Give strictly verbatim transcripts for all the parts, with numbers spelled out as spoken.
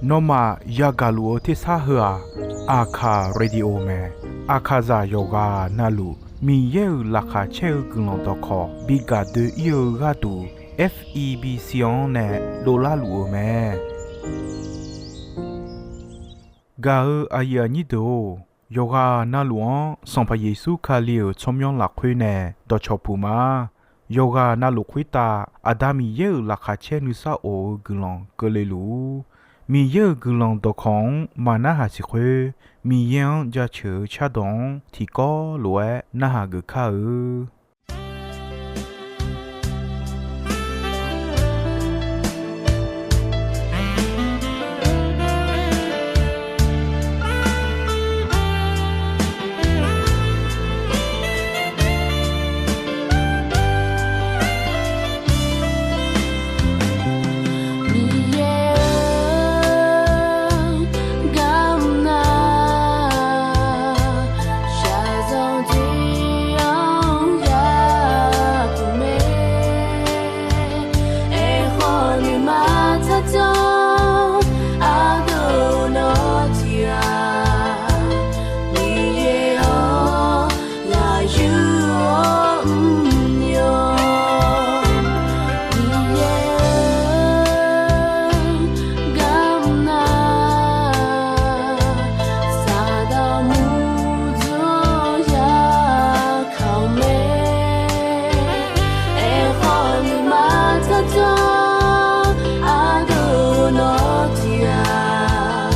Nawmaf yagaq luf-eu tersar heu-aq, Aqkaq Radio mae. Aqkaqzaq yawqghaq navluf Miqyaer-euq laqkhaq caer-eu guiqlanq dawqkawq bi gaq doe-ir-eu gharduq, F E B C-anr nae dovlar luf-euq mae. Gaq-eu aqyuif aqnyir deuq-or, yawqghaq navluf-anr Sanqpaq Yeqsur Kali-euq tsawrmyanr lafkhoer nae dawqcawq puq ma. Yawqghaq navluf khoertav Aqda Miqyaer-euq laqkhaq caer nuisar of-eu guiqlanq keuvle luf-ur. Miqyaer-euq guiqlanq dawqkawq-anr maqnarhaq siq khoer, Miqyaer-anr jaceuq-eu cardawq-anr tiqkawv lof-aer narhaq geuf kar-eu. Miqyaer-or, garmr nar, shaqzanq tiq-anr yapuq mae. Aerkhawf nuima tsardzanr ardov nawr tiq-aq, Miqyaer-or, lafyur-awr mr-awr, Miqyaer-or, garmr nar, Saqdaq murdzanr ya kaq-eu mae. Aerkhawf nuima tsardzanr ardov nawr tiq-aq,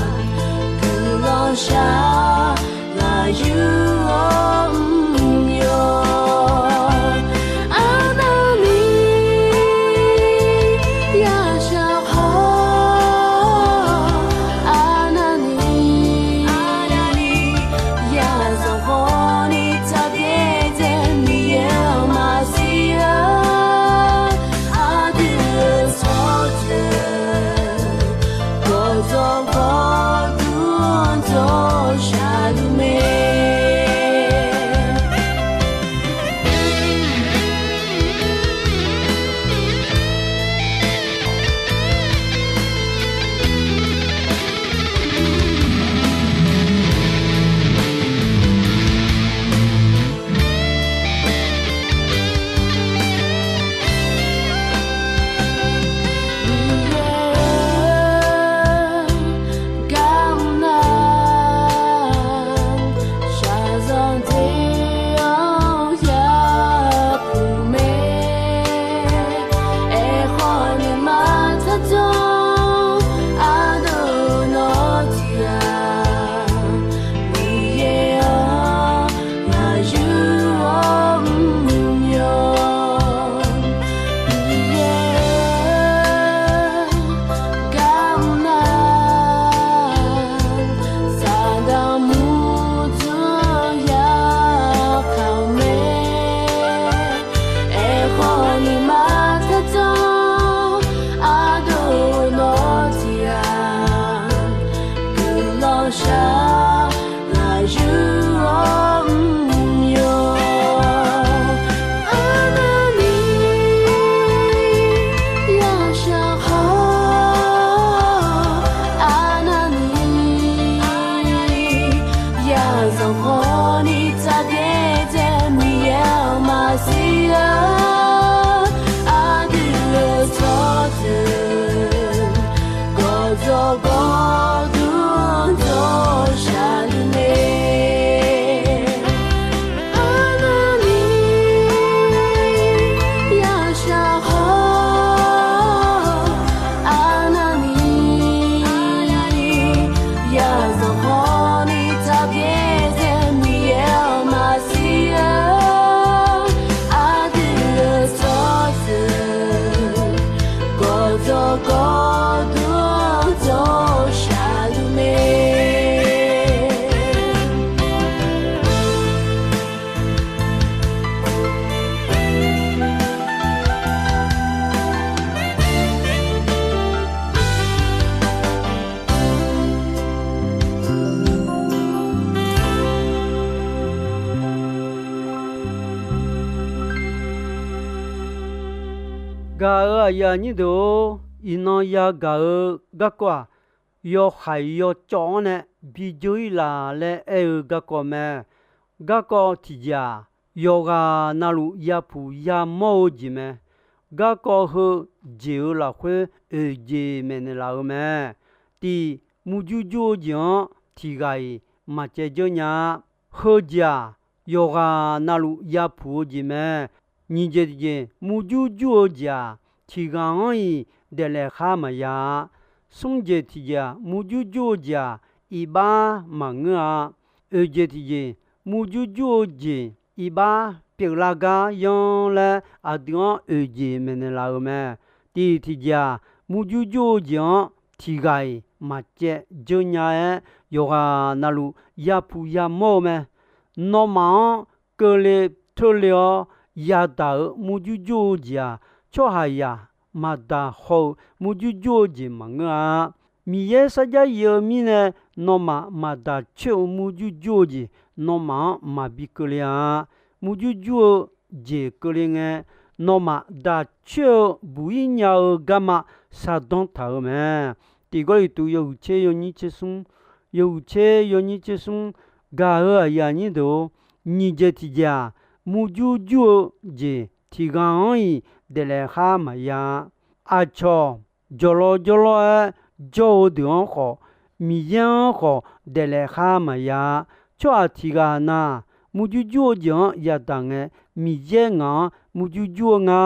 guiqlanq shar lafyur-awr mr-awr, arnavni yashaq khawf, arnavni yazanq khawfni tsaq byaerdzae Miqyaer-anr maqsiq-a. Aqdui-euq tsawrjeuq gawqdzawq gawqdmr dawq shaqluf mae. Miqyaer-or, garmr nar, shaqzanq tiq-anr yapuq mae. Aerkhawf nuima tsardzanr ardov nawr tiq-aq, Miqyaer-or, lafyur-awr mr-awr, Miqyaer-or, garmr nar, Saqdaq murdzanr ya kaq-eu mae. Aerkhawf nuima tsardzanr ardov nawr tiq-aq, guiqlanq shar lafyur-awr mr-awr, arnavni yashaq khawf, arnavni yazanq khawfni tsaq byaerdzae Miqyaer-anr maqsiq-a. Aqdui-euq tsawrjeuq gawqdzawq gawqdmr dawq shaqluf mae. Arnavni yashaq khawf, arnavni yazanq khawfni tsaq byaerdzae Miqyaer-anr maqsiq-a. Aqdui-euq tsawrjeuq gawqdzawq gawqdmr dawq shaqluf mae. Gaq-euq aqyuif aqnyir deuq-or, Iqnan yagaq-eu garkawv-aq, yawhaiq yawcawv-anr nae bi dzeur-ir laf laer aer-eu garkawv mae. Garkawv tiqjeq-aq, yawqghaq navluf yapuq yamawr-eu jeq mae. Garkawv heu jeq-euq lafkhoer oeq jeq maeqnaeq laf-eu mae. Tiq, murjur jur-eu jeq-anr tiq ghaq-iq maqcaev dzeur nya-a. Heujeq-aq, yawqghaq navluf yapuq-eu jeq mae. Nyiq jeq tiqjeq, murjur jur-eu jeq-aq, tiq ghaq-anr-iq daeflaef khar maqya-a. Smr jeq tiqjeq-aq, murjur jur-eu jeq-aq, iqbax maqngeur-a. Oeq jeq tiqjeq, murjur jur-eu jeq iqbax pyeuflar gar yanr laer aqdui-anr oeq jeq maeqnaeq laf-euq mae. Tiq tiqjeq-aq, murjur jur-eu jeq-anr tiq ghaq-iq maqcaev dzeur nya-aer, yawqghaq navluf yapuq yamawr-eu mae. Nawmaf-anr keuvle teurle-awr yadaq-euq murjur jur-eu jeq-aq, tsawrhaqzaq maqdaq haw-eu murjur jur-eu jeq maqngeur-a. Miqyaer sarjax yif-eu mirnae, nawmaf maqdaq coer-eu murjur jur-eu jeq, nawmaf-anr maqbi keuvle-a. Murjur jur-eu jeq keuvle ngae, nawmaf daq coer-eu buq-ir nya-eu garma shardanr taq-euq mae. Tiq Gawrliqtu yawhuiq tser yawnyir tser smr, yawhuiq tser yawnyir tser smr, gaq-eu aqyuif aqnyir deuq-or, nyiq jeq tiqjeq-aq, murjur jur-eu jeq tiq ghaq-anr-iq daeflaef khar maqya-a. Aqcawq jawqlawr jawrlawr-aer jawr-eu deuq-anr khawf, Miqyaer-anr khawf daeflaef khar maqya-a. Tsawrhaq tiq ghaq na, murjur jur-eu jeq-anr yadaq ngae, Miqyaer ngaq-anr murjur jur-eu nga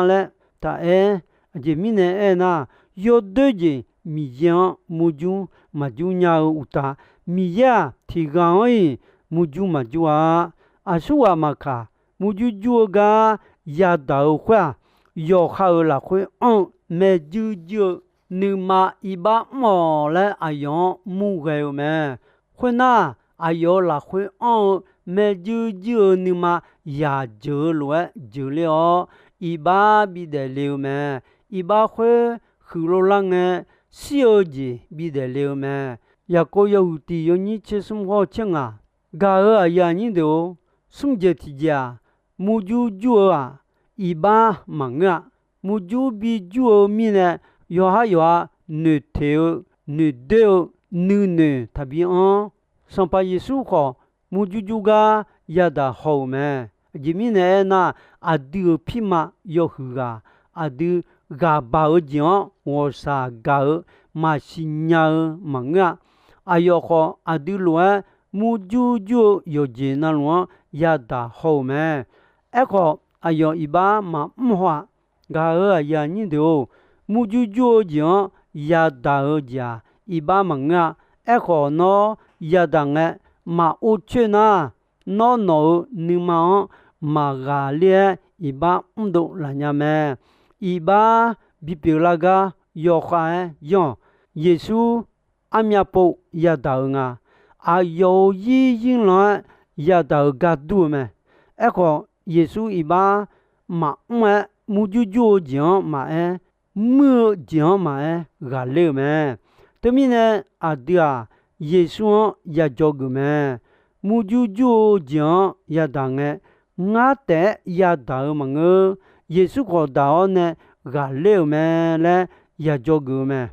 laer taq aer. Aqjeq mirnae aernar, yawdoer jeq Miqyaer-anr murjur maqjur nya-eu uqtaf, Miqyaer-aq tiq ghaq-anr-iq murjur maqjur-a. Aqsurghaq maqkaq, murjur jur-eu gar yadaq-eu khoer-aq, yawqha-euq lafkhoer anr-eu maerjuir juir-eu nuima iqbax mr-awq laer aqyawf-anr murghae-eu mae. Khoernar, aqyawf-euq lafkhoer anr-eu maerjuir juir-eu nuima yaq jeuq-eu lof-aer jeuqler-awr, iqbax bidaef le-eu mae. Iqbax khoer huiqlov lar ngae, shir-eu jeq bidaef le-eu mae. Yaqkov yawhuiq tiq yawnyir tser smr hawr-eu tser ngaq, gaq-eu aqyuif aqnyir deuq-or, smr jeq tiqjeq-aq, murjur jur-eu-aq, iqbax maqngeur-a. Murjur bijur-eu mirnae, yawqhar yawqha noeqteq-eu, noeqdoer-eu, nuinoeq taqbi anr. Sanqpaq Yeqsur khawf, murjur jur gar yadaq haw-euq mae. Aqjeq mirnae aernar, aqdui-euq pirma yawhuiq ghaq, aqdui ghaq baq-eu jeq-anr ghawqshaq gaq-eu maqsiq nya-eu maqngeur-a. Aqyawf khawf, aqdui lof-aer murjur jur-eu yawqjeq navluf-anr yadaq haw-euq mae. Aerkhawf, aqyawf iqbax maqmr haw-aq. Gaq-eu aqyuif aqnyir deuq-or, murjur jur-eu jeq-anr yadaq-eu jeq-aq, iqbax maqngeur-a. Aerkhawf, nawr yadaq ngae, maqor coer nar, nawr nawq-euq nuima-anr maqghaqler-aer iqbax mrdov laf nya mae. Iqbax bipyeuf lar gar yawkhav-aer yanr-awq. Yeqsur armyav pov yadaq-eu nga. Aqyawf-euq zir zirlan-aer yadaq-eu gar dur-eu mae. Aerkhawf, Yeqsur iqbax maqmr-aer, murjur jur-eu jeq-anr maqaer, muir-eu jeq-anr maqaer ghaqler-euq mae. Teumirnae, aqdui-aq, Yeqsur-anr yajawr geuf mae. Murjur jur-eu jeq-anr yadaq ngae, ngar taef-aer yadaq-eu maqngeur. Yeqsur khawf daq-awr nae ghaqler-euq mae laer yajawr geuf-eu mae.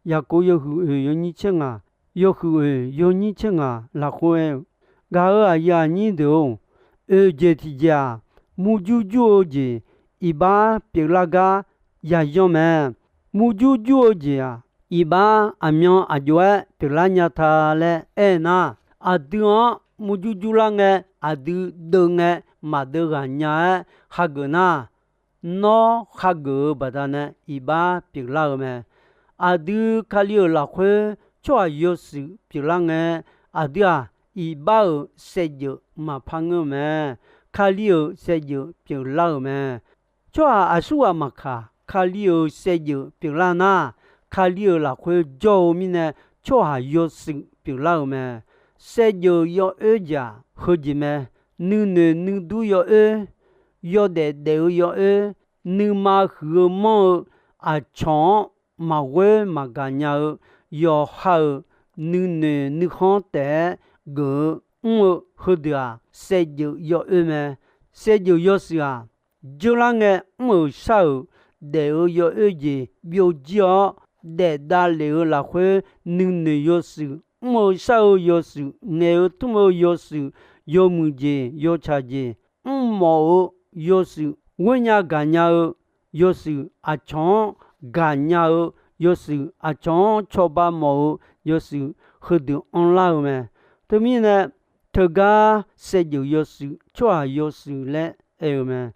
Yaqkov yawhuiq oeq yawnyir tser ngaq, yawhuiq oeq yawnyir tser ngaq lafkhoer aer-eu, gaq-eu aqyuif aqnyir deuq-or, oeq jeq tiqjeq-aq, murjur jur-eu jeq iqbax pyeuflar gar yayanr mae. Murjur jur-eu jeq-aq, iqbax aqmyan aqjox-aer pyeuflar nya ta laer aernar, aqdui-anr murjur jur lar ngae, aqdui deuv ngae maqdeuv ghaq nya-aer hageuf nar, nawr hageuf-eu baqdanae iqbax pyeuflar-eu mae. Aqdui Kali-euq lafkhoer tsawrhaq yawshuif pyeuflar ngae, aqdui-aq, iqbax-euq saevdzeuf maqpar ngeur-eu mae. Kali-euq saevdzeuf pyeuflar-euq mae. Tsawrhaq aqsurghaq maqkaq, Kali-euq saevdzeuf pyeuflar nar, Kali-euq lafkhoer jawr-eu mirnae, tsawrhaq yawshuif pyeuflar-euq mae. Saevdzeuf yawoer jeq-aq, heujeq mae. Nuinoeq nuidur yawoer, yawdaef daef-eu yawoer, nuima huiq-eu manr-eu, aqcawq-anr maqghoer maqgaq nya-eu, yawqha-euq nuinoeq nuikhanr taef-aer geuf-eu mr-eu heudeuq-aq, saevdzeuf yawoer mae. Saevdzeuf yawshuif-aq, dzeurlar ngae mr-euq shar-euq daef-eu yawoer jeq byovjir-awr, daef davlef-eu lafkhoer nuinoeq yawshuif, mr-eu shar-eu yawshuif, ngaeq-eu tmr-eu yawshuif, yawmuiq jeq yawtsaq jeq, mrmawf-eu yawshuif, ghoernya gaqnya-eu yawshuif, aqcawq-anr gaqnya-eu yawshuif, aqcawq-anr cawba mawf-eu yawshuif, heudeuq anrlar-eu mae. Teumirnae, teugar saevdzeuf yawshuif, tsawrhaq yawshuif laer aer-eu mae.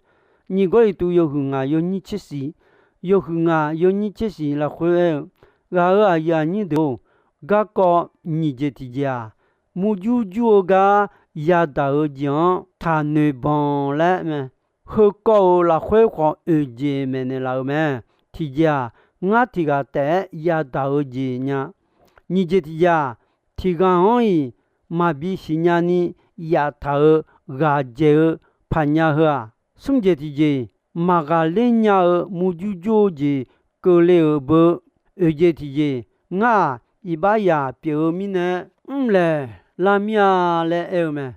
Nyiq Gawrliqtu yawhuiq ngaq yawnyir tser shiq, yawhuiq ngaq yawnyir tser shiq lafkhoer aer-eu, ghaq-euq aqyuif aqnyir deuq-or, garkawv nyiq jeq tiqjeq-aq, murjur jur-eu gar yadaq-eu jeq-anr taqnoeq banq laer mae. Heukawv-euq lafkhoer khawf oeq jeq maeqnaeq laf-euq mae. Tiqjeq-aq, ngar tiq ghaq taef-aer yadaq-eu jeq nya. Nyiq jeq tiqjeq-aq, tiq ghaq-anr-iq maqbi siqnya ni yaftaq-eu ghaq dzaeq-eu paq nya heu-aq, smr jeq tiqjeq, maqghaqler nya-eu murjur jur-eu jeq keuvle-euq beu. Oeq jeq tiqjeq, ngar-aq, iqbax yaq pyeuf-eu mirnae mrlaeq lar mir-a laer aer-eu mae.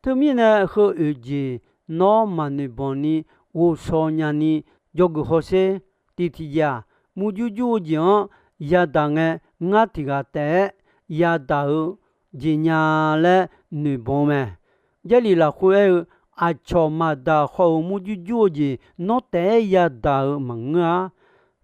Teumirnae heu oeq jeq nawr maqnoeq banq ni ghovshaw nyani jawrgeuf hawsher. Tiq tiqjeq-aq, murjur jur-eu jeq-anr yadaq ngae, ngar tiq ghaq taef-aer yadaq-eu jeq nya laer noeq banq-eu mae. Jarlif lafkhoer aer-eu, aqcawq maqdaq haw-euq murjur jur-eu jeq nawr taef-aer yadaq-euq maqngeur-a.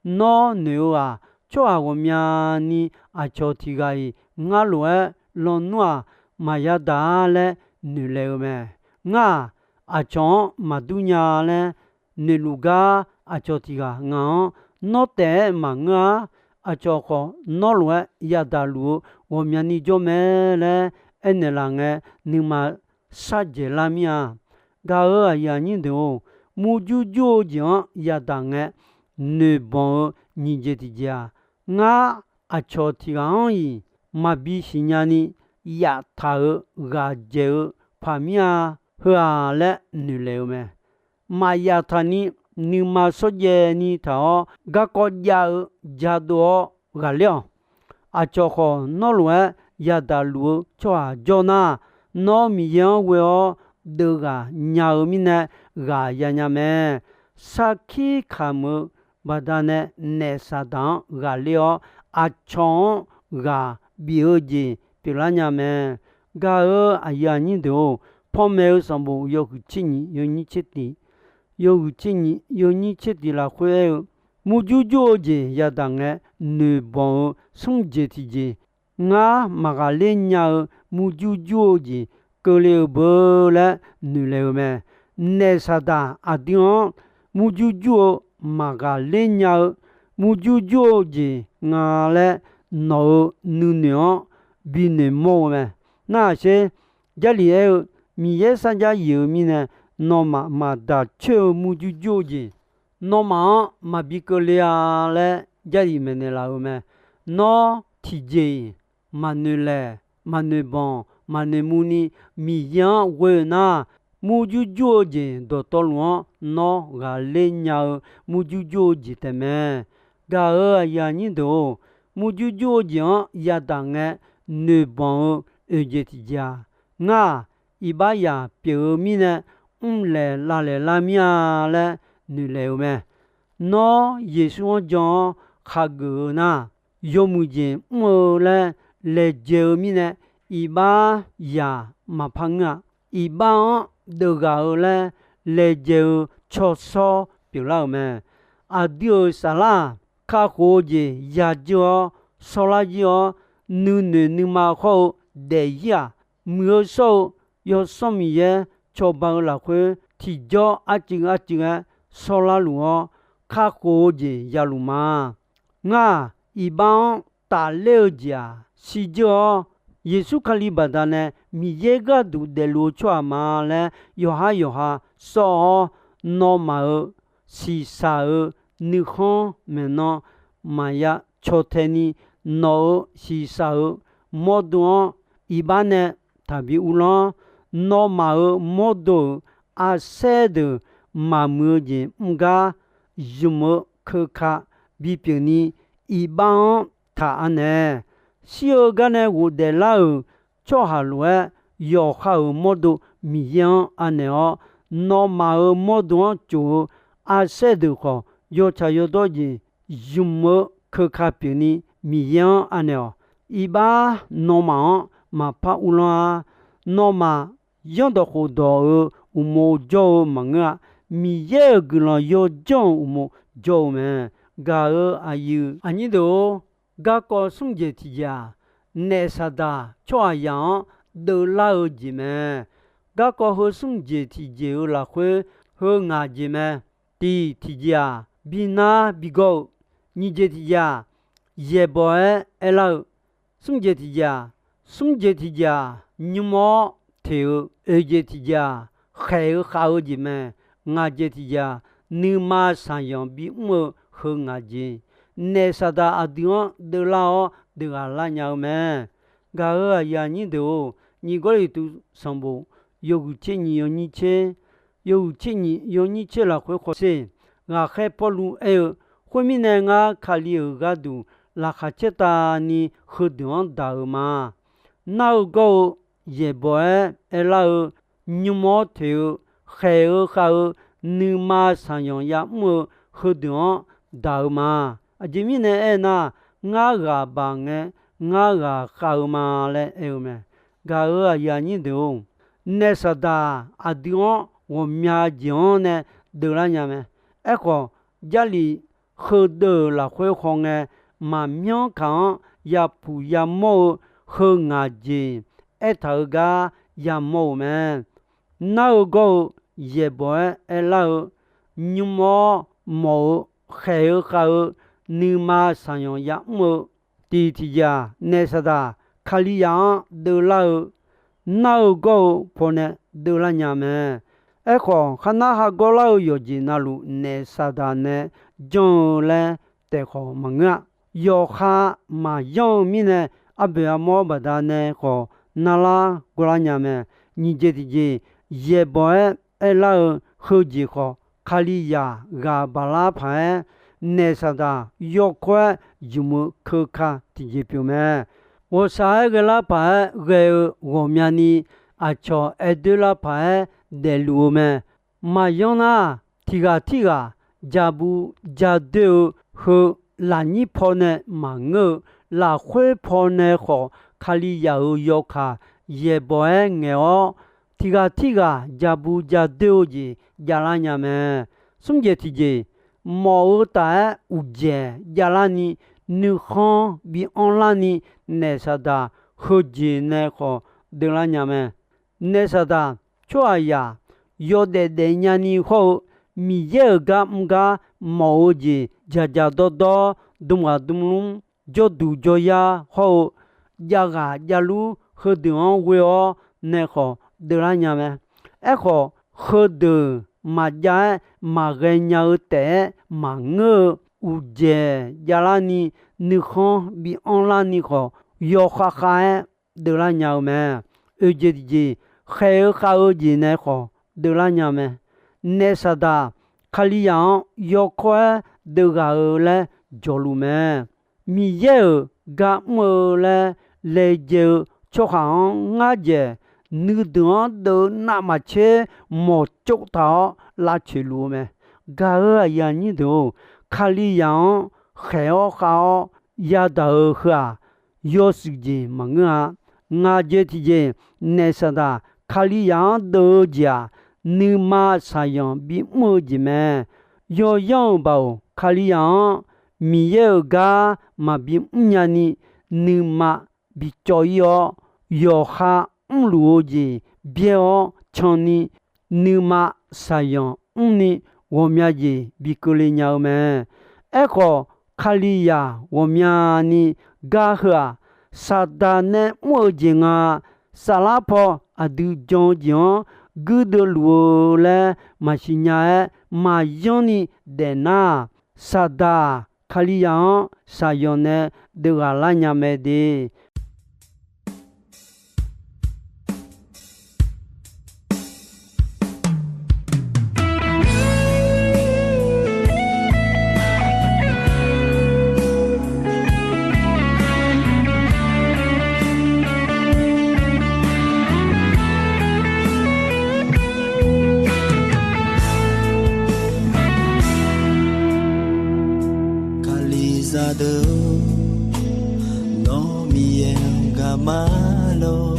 Nawr noeq-eu-aq, tsawrhaq ghawqmyani aqcawq tiq ghaq-iq ngar lof-aer lawnmr-aq, maqya daq-a laer noeqlaeq-eu mae. Ngar-aq, aqcawq-anr maqdur nya laer noeqluf gar aqcawq tiq ghaq ngaq-anr nawr taef-aer maqngeur-a. Aqcawq khawf nawr lof-aer yadaq luf-eu ghawqmyani jawr mae laer aernaeq laf ngae, nuima sharjaeq lar mir-a. Gaq-euq aqyuif aqnyir deuq-or, murjur jur-eu jeq-anr yadaq ngae, noeq banq-eu nyiq jeq tiqjeq-aq, ngar aqcawq tiq ghaq-anr-iq maqbi siqnya ni yaftaq-euq ghaq dzaeq-eu paq mir-a. Heu-aq laer noeqlaeq-eu mae. Maqyaf taq ni nuima shawrjaev ni taq-awr, garkawv jav-eu jadov-awr ghaqler-awq. Aqcawq khawf nawr lof-aer yadaq luf-eu tsawrhaq jawr nar, nawr Miqyaer-anr ghoe-awr deuv ghaq nya-eu mirnae ghaq yanya mae. Sarkir kamq-eu baqdanae naef Saqdaq-anr ghaqler-awr, aqcawq-anr ghaq bif-eu jeq pyeuflar nya mae. Gaq-euq aqyuif aqnyir deuq-or, Panmaeq-eu sanqbof yawhuiq tser nyiq yawnyir tser tiq, yawhuiq tser nyiq yawnyir tser tiq lafkhoer aer-eu, murjur jur-eu jeq yadaq ngae, noeqbanq-eu smr jeq tiqjeq, ngar maqghaqler nya-eu murjur jur-eu jeq keuvle-eu beu laer noeqlaeq-eu mae. Naef Saqdaq aqdui-anr murjur jur-eu maqghaqler nya-eu murjur jur-eu jeq nga laer nawq-euq nuinoeq-anr binoeq mawr-eu mae. Narhaq sher, Jarlif aer-eu, Miqyaer sarjax yif-eu mirnae, nawmaf maqdaq coer-eu murjur jur-eu jeq, nawmaf-anr maqbi keuvle-a laer Jarlif maeqnaeq laf-eu mae. Nawr tiqjeq-iq maqnoeq laeq, maqnoeq banq, maqnoeq mu ni Miqyaer-anr ghoe-eu nar, murjur jur-eu jeq dawqtawvluf-anr nawr ghaqler nya-eu murjur jur-eu jeq taef mae. Gaq-euq aqyuif aqnyir deuq-or, murjur jur-eu jeq-anr yadaq ngae, noeqbanq-eu oeq jeq tiqjeq-aq, ngar-aq, iqbaxzaq pyeuf-eu mirnae mrlaeq lavlaeq lar mir-a laer noeqlaeq-eu mae. Nawr Yeqsur-anr jan-awr khageuf-eu nar, yawmuiq jeq mr-eu laer laejae-eu mirnae, iqbaxzaq maqpar ngeur-a. Iqbax-anr deuvghaq-eu laer laejae-eu tsawrshawr pyeuflar-euq mae. Aqdui-euq saflar-aq, kakhof-eu jeq yajir-awr shawrlar jir-awr, nuinoeq nuima hawr-eu daefzir-aq, muiq-eu shawr-eu Yawsanr Miqyaer cawba-eu lafkhoer tiqjawr arcuiv arcuiv-aer shawrlar luf-awr, kakhof-eu jeq yaluf ma. Ngar-aq, iqbax-anr tafler-eu jeq-aq shirdzeur-awr, Yeqsur Kali baqdanae Miqyaer gharduq daefluf-eu tsawrhaq ma laer yawqhar yawqha sawr-awr, nawmaf-euq shiqshaq-eu nuikhanr maeqnan maqya caw tae ni, nawq-euq shiqshaq-eu mawrdo-anr iqbax nae taqbi uvlanr. Nawmaf-euq mawrdo-euq arsaer deuq maqmuiq-eu jeq mr gar, zmq-eu keuka bipyeuf ni iqbax-anr taq anaeq. Shir-eu gar nae ghofdaef lar-euq tsawrhaq lof-aer, yawqha-euq mawrdo Miqyaer-anr anaeq-awr, nawmaf-euq mawrdo-anr tsof-eu arsaer deuq khawf yawtsaq yawdawr jeq zmq-eu keuka pyeufni Miqyaer-anr anaeq-awq. Iqbax nawmaf-anr maqpar uvlanr-a. Nawmaf zanrdawq khofdawq-euq uqmov jawr-eu maqngeur-a. Miqyaer-euq guiqlanq yawjanr-euq uqmov jawr-eu mae. Gaq-euq aqyuif aqnyir deuq-or, garkawv smr jeq tiqjeq-aq, naef Saqdaq tsawrhaqzaq-anr deuvlar-eu jeq mae. Garkawv heu smr jeq tiqjeq-euq lafkhoer heu ngaq jeq mae. Tiq tiqjeq-aq, bi nar bi gawr-eu. Nyiq jeq tiqjeq-aq, yaeqbawq-aer aerlar-eu. Smr jeq tiqjeq-aq, smr jeq tiqjeq-aq, nymr-awr teq-eu. Oeq jeq tiqjeq-aq, khaeq-eu khav-eu jeq mae. Ngaq jeq tiqjeq-aq, nuima shaqyanq bimr-eu heu ngaq jeq. Naef Saqdaq aqdui-anr deuvlar-awr deuqghaq lar nya-eu mae. Gaq-euq aqyuif aqnyir deuq-or, nyiq Gawrliqtu sanqbof yawhuiq tser nyiq yawnyir tser, yawhuiq tser nyiq yawnyir tser lafkhoer khawf sher. Ghaqkhaer Pawrluv aer-eu, khoermirnae, ngar Kali-euq gharduq laqkhaq caertavni heudeuq-anr daq-euq ma. Nar-eu gawr-eu yaeqbawq-aer aerlar-eu, nymr-awr teq-eu, khaeq-eu khav-eu, nuima shaqyanq yamr-eu heudeuq-anr daq-eu ma. Aqjeq mirnae aernar, ngar ghaq baq ngae, ngar ghaq khav-eu ma laer aer-eu mae. Gaq-euq aqyuif aqnyir deuq-or, naef Saqdaq aqdui-anr ghawqmya jeq-anr nae deuvlar nya mae. Aerkhawf, Jarlif heudeuq lafkhoer khawngae, maqmyanr kaq-anr yapuq yamawr-eu heu ngaq jeq aertaq-eu gar yamawr-euq mae. Nar-eu gawr-eu yaeqbawq-aer aerlar-eu, nymr-awr mawf-eu, khaeq-eu khav-eu, nuima shaqyanq yamr-eu, tiq tiqjeq-aq, naef Saqdaq Kalizaq-anr deuvlar-eu, nar-eu gawr-eu pawnae deuvlar nya mae. Aerkhawf, kharnar hagawr lar-eu yawqjeq navluf naef Saqdaq nae janr-eu laer taef khawf maqngeur-a. Yawqha maqyanr-eu mirnae, arboeq armawr baqdanae khawf narlar gawrlar nya mae. Nyiq jeq tiqjeq, yaeqbawq-aer aerlar-eu heujeq khawf, Kalizaq ghaq baqlar paq-aer, naef Saqdaq yawkawr-aer zmq-eu keuka tiqjeq pyeuf mae. Ghawqshaq-aer ghaelar paq-aer ghae-eu ghawqmyani, aqcawq aer doerlar paq-aer daefluf-eu mae. Maqyanr nar, tiq ghaq tirghaq jaqbu jadoer-eu heu lafnyir pawnae maqngeur-eu, lafkhoer pawnae khawf Kalizaq-euq yawkaq yaeqbawq-aer ngaeq-awr, tiq ghaq tirghaq jaqbu jadoer-eu jeq javlar nya mae. Smr jeq tiqjeq, mawf-eu taf-aer uqdzaeq javlarni, nuikhanr bi anrlarni, naef Saqdaq heujeq nae khawf deuvlar nya mae. Naef Saqdaq tsawrhaqzaq yawdaef daef nyani hawr-eu, Miqyaer-euq gar mr gar mawf-eu jeq dzaqdzaq dawrdawr, dmghaq dmlmr, jawrduq jawryar hawr-eu, javghaq javlur heudeuq-anr ghoe-awr nae khawf deuvlar nya mae. Aerkhawf, heudeuq maqjav-aer maqghae nya-eu taef-aer maqngeur-eu, uqdzaeq javlarni, nuikhanr bi anrlarni khawf, yawkhav khav-aer deuvlar nya-eu mae. Oeq jeq tiqjeq, khaeq-eu khav-eu jeq nae khawf deuvlar nya mae. Naef Saqdaq Kalizaq-anr yawkawr-aer deuvghaq-eu laer jawqluf mae. Miqyaer-euq gar mr-eu laer laejae-eu tsawrhaq-anr ngar dzaeq nuideuq-anr deuv-eu navmaqtser mawqtsov taq-awr lavcoeq luf-eu mae. Gaq-euq aqyuif aqnyir deuq-or, Kalizaq-anr khaeq-awr khav-awr yadaq-eu heu-aq, yawshuif jeq maqngeur-a. Ngaq jeq tiqjeq, naef Saqdaq Kalizaq-anr deuv-eu jeq-aq, nuima shaqzanq bimr-eu jeq mae. Yawyanr-euq baoq Kalizaq-anr Miqyaer-euq gar maqbi mrnya ni, nuima bicawv ir-awr, yawqha mrluf-eu jeq byaer-awr can ni, nuima shaqzanq mrni ghawqmya jeq bi keuvle nya-eu mae. Aerkhawf, Kalizaq ghawqmyani gar heu-aq, Saqdaq nae mr-eu jeq nga. Saflar paw aqdui jan-eu jeq-anr guirdeuv luf-eu laer maqsiq nya-aer maqyanr ni daefnar-aq, Saqdaq-aq, Kalizaq-anr shaqzanq nae deuvghaq lar nya mae de. Nawr Miqyaer-anr gaqma lor.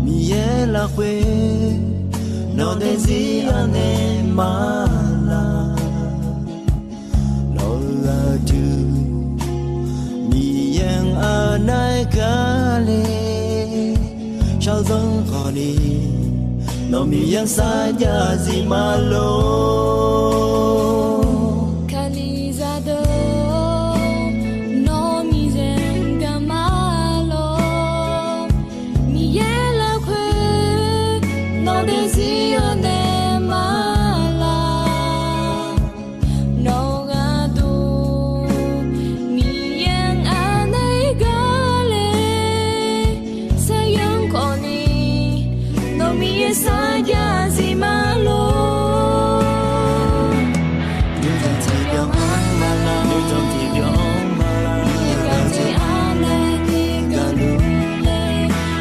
Miqyaer lafkhoer nawq daefzir anaeq ma laq. Nawq-eu aqdui Miqyaer-anr anaeq gaq le. Shaqzanr khawfni nawq Miqyaer-anr sarjax zif ma lor. Kalizaq deuq-or, nawr Miqyaer-anr gaqma lor. Miqyaer lafkhoer nawq daefzir anaeq ma laq. Nawq-eu aqdui Miqyaer-anr anaeq gaq le. Saqyanr khawfni nawq Miqyaer sarjax zif ma lor. Nuijan tiqbyan-anr ma laq. Nuijan tiqbyan-anr ma laq. Miqyaer gaqjeq anaeq ni gaqluf le.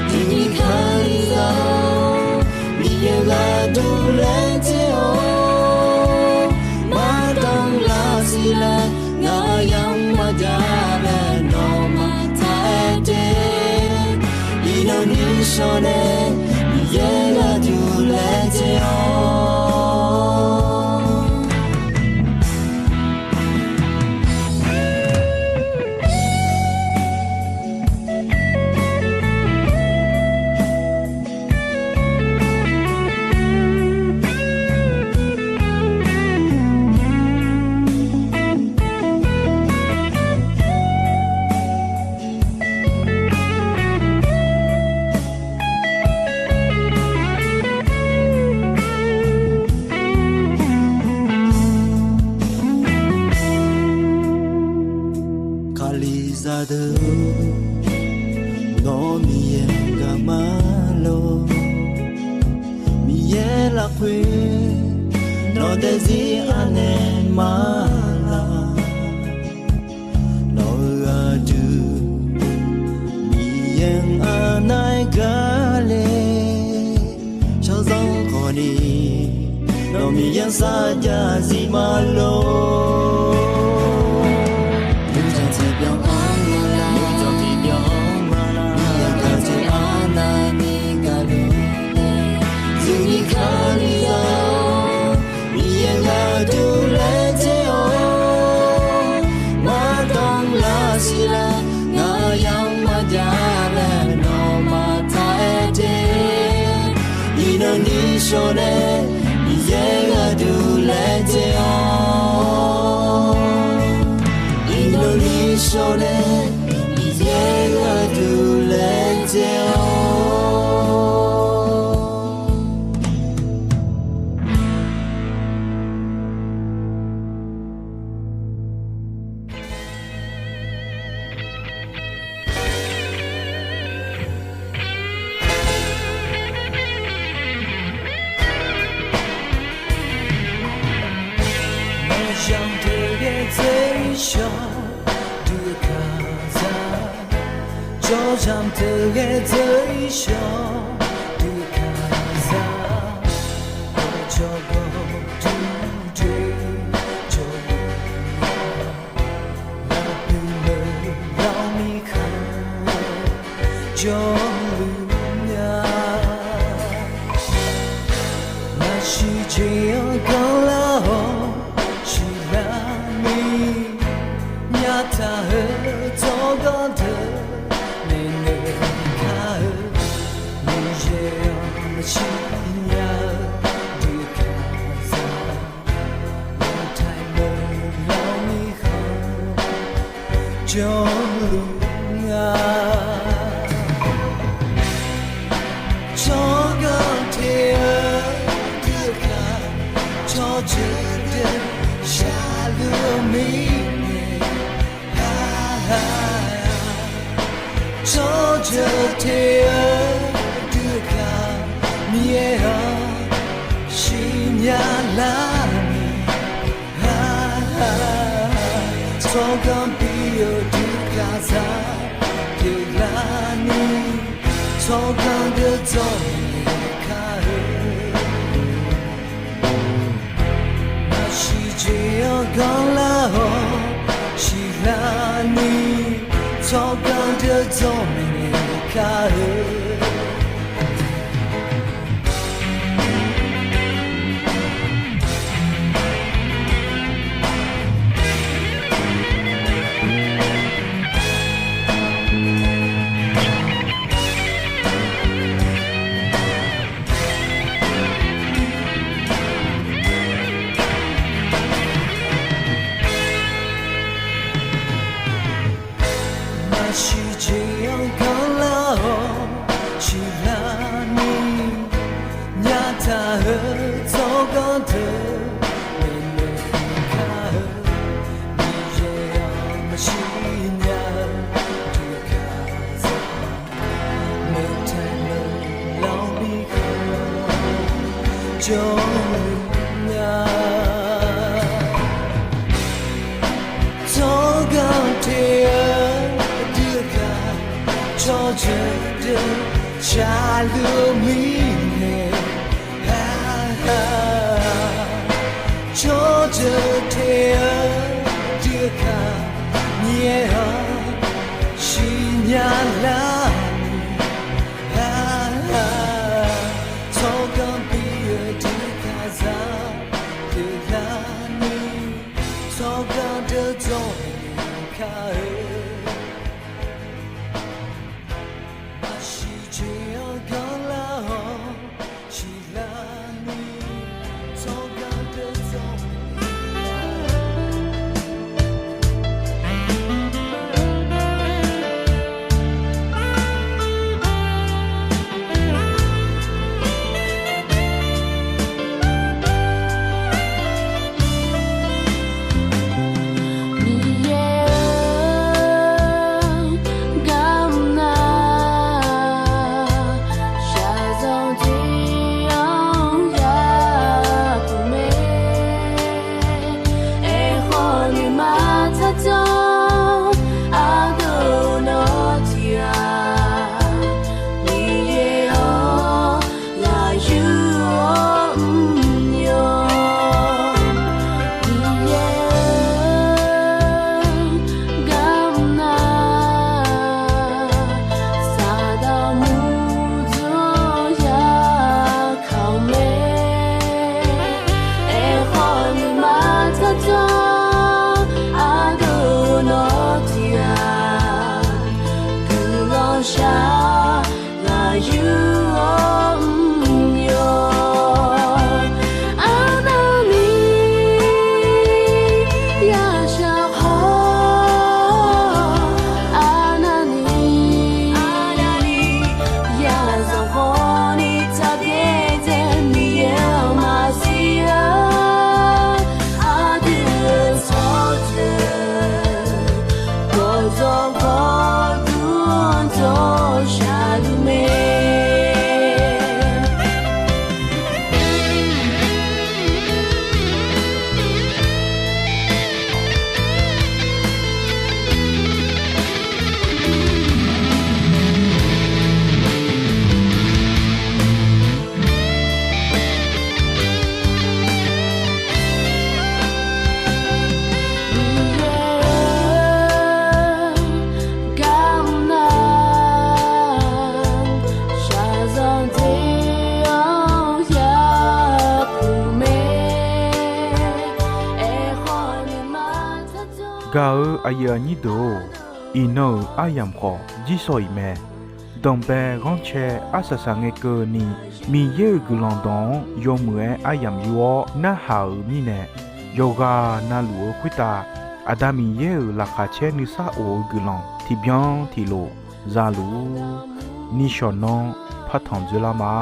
Tiqni Kalizaq-or, Miqyaer gharduq laejae-awr, mardanr lar siqlar, ngaq-euq yamq maqjav laer nawmaf taq-aer te. Iqnan nishawr nae Miqyaer gharduq laejae-awr. Kalizaq deuq-or, nawr Miqyaer-anr gaqma lor. Miqyaer lafkhoer nawq daefzir anaeq ma laq. Nawq-eu aqdui Miqyaer-anr anaeq gaq le. Shaqzanr khawfni nawq Miqyaer-anr sarjax zif ma lor. Nuijan tiqbyan-anr ma laq. Nuijan tiqbyan-anr ma laq. Miqyaer gaqjeq anaeq ni gaqluf le. Tiqni Kalizaq-or, Miqyaer gharduq laejae-awr, mardanr lar siqlar, ngaq-euq yamq maqjav laer nawmaf taq-aer te. Iqnan nishawr nae Miqyaer gharduq laejae-awr. Iqnan nishawr nae Miqyaer gharduq laejae-awr. Maqzanq teughaq dzeuryawq duqkaqzaq, jawrzaq teughaq dzeuryawq duqkaqzaq, jawrgawv duqjoe jawrluf-a, lafpuiq lawq lawq mirkhanq-anr jawrluf-a. Naqsiq jeq-anr ganrlar-awr siqlar ni, nyataq-eu tsawrganr deuq maeqnaeq kar-eu, Miqyaer-anr maqsiq nya-eu duqkaqzaq, lawqtaiq lawq lawq mirkhanq-anr jawrluf-a. Tsawrganr te-eu duqkaq, tsawrjeuq deuq shaqluf-eu mirnae, tsawrjeuq te-eu duqkaq, Miqyaer-anr siqnya lar ni, tsawrganr bi-eu duqkaqzaq pyeuflar ni, tsawrganr deuq dzawrnaeq kar-eu, naqsiq jeq-anr ganrlar-awr siqlar tsawrganr deuq dzawr maeqnaeq kar-eu. Maqsiq jeq-anr ganrlar-awr siqlar ni, nyataq-eu tsawrganr deuq maeqnaeq kar-eu. Miqyaer-anr maqsiq nya-eu deuq kazaq, meuq taeq meuq lanr bi khanq jawr-eu nya. Tsawrganr te-eu deuq kar, tsawrjeuq deuq sharluf mirnae, tsawrjeuq te-eu deuq kar, Miqyaer-anr siqnya lar ni, tsawrganr bi-eu deuq kazaq pyeuflar ni, tsawrganr deuq dzawr maeqnaeq kar-eu. Maqsiq jeq-anr ganrlar-awr siqlar ni, tsawrganr deuq dzawr maeqnaeq kar-eu. Miqyaer-anr gar mr nar, shaqzanq jeq-anr yapuq mae. Aerkhawf nuima tsardzanr ardeuv nawr tiq ghaq, Miqyaer-anr ghaq yur-awr mr yawq. Miqyaer-anr gar mr nar, Saqdaq murdzanr ya kaq-eu mae. Aerkhawf nuima tsardzanr ardeuv nawr tiq ghaq, guiqlanq shaq ghaq yur-awr mr yawq. Arnavni yashaq khawf, arnavni yazanq khawf ni tsaqdzae dzae Miqyaer-anr maqsiq-a. Aqdui-euq tsawrjeuq gawqdzawq gawqdur-anr dzawr shaqluf mae. Miqyaer-anr gar mr nar, shaqzanq jeq-anr yapuq mae. Aerkhawf nuima tsardzanr gaq-eu aqyuif aqnyir deuq-or, iqnan-euq aryamq khawf jirsawq iq mae. Danqbae ghanrcae arsaq saqngae keuvni, Miqyaer-euq guiqlanq dawq-anr yawmuiq-aer aryamq yur-awr narhaq-euq mirnae, yawqghaq navluf-eu khoertav Aqda Miqyaer-euq laqkhaq caer nuisar of-eu guiqlanq tiqbyan tiqlof zaluf-ur. Nishawq nanr partanq dzoerlar ma.